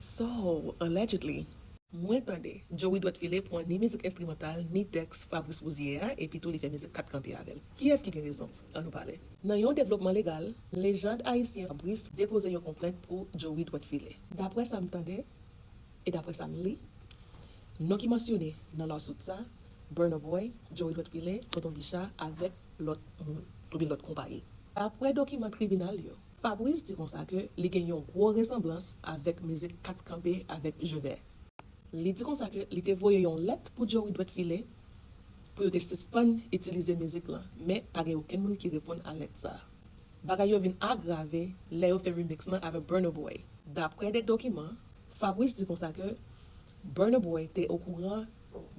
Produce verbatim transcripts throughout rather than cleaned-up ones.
So, allegedly, mwen tande Joey Dwèt File pran ni mizik enstrimantal ni tèks Fabrice Rouzier a, epi tou li fè mizik Kat Kanpe avè l. Kiyès ki gen rezon? Ann nou pale. Nan yon devlopman legal, lejand ayisyen Fabrice depoze yon konplent pou Joey Dwèt File. Daprè sa m tande, e daprè sa m li, non ki mansyone nan lawsuit sa, Burna Boy, Joey Dwèt File, Tonton Bicha avèk lòt moun, oubyen lòt konpayi. Daprè dokiman tribinal yo, Fabrice di konsa ke li gen yon gwo resanblans avèk mizik Kat Kanpe avèk Jevè. Li di konsa ke li te voye yon lèt pou Joey Dwèt File pou yo te sispann itilize mizik lan, men pa gen okenn moun ki reponn a lèt sa. Bagay yo vin agrave lè yo fè remix lan avèk Burna Boy. Daprè de dokiman, Fabrice di konsa ke Burna Boy te okouran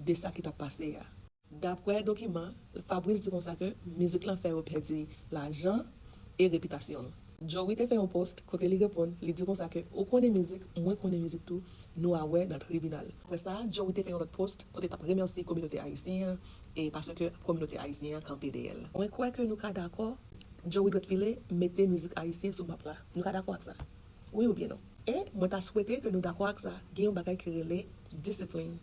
de sa ki t ap pase a. Daprè dokiman, Fabrice di konsa ke mizik lan fè yo pèdi lajan e repitasyon l. Joey te fè yon post kote li reponn, li di konsa ke ou konnen mizik, mwen konnen mizik tou, nou a wè nan tribinal. Apre sa, Joey te fè yon lòt post kote t ap remèsye kominote ayisyen an e paske kominote ayisyen an kanpe dèyè l. Mwen kwè ke nou ka dakò Joey Dwèt File mete mizik ayisyen sou map la. Nou ka dakò ak sa? Wi oubyen non? E mwen ta swete ke nou dakò ak sa. Gen yon bagay ki rele disiplin.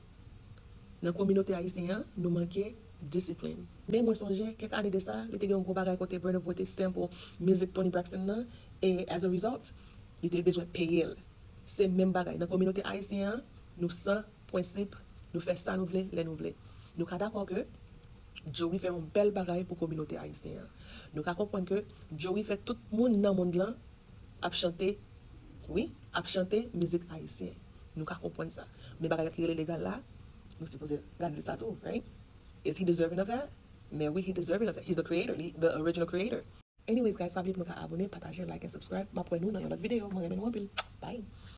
Nan kominote ayisyen an, nou manke disiplin. Men mwen sonje, kèk ane de sa, li te gen yon gwo bagay kote Burna Boy te sample mizik Toni Braxton nan, e as a result, li te bezwen peye l. Se menm bagay. Nan kominote ayisyen an, nou san prensip, nou fè sa nou vle, lè nou vle. Nou ka dakò ke Joey fè yon bèl bagay pou kominote ayisyen an. Nou ka konprann ke Joey fè tout moun nan mond lan ap chante, wi, ap chante mizik ayisyen. Nou ka konprann sa. Men bagay ki rele legal la, nou sipoze gade sa tou, right? Is he deserving of that? Men wi, he deserving of that. He's the creator, li, the original creator. Anyways, guys, pa bliye pou nou ka abone, pataje, like and subscribe. M ap wè nou nan yon lòt videyo. Mwen renmen nou anpil. Bye!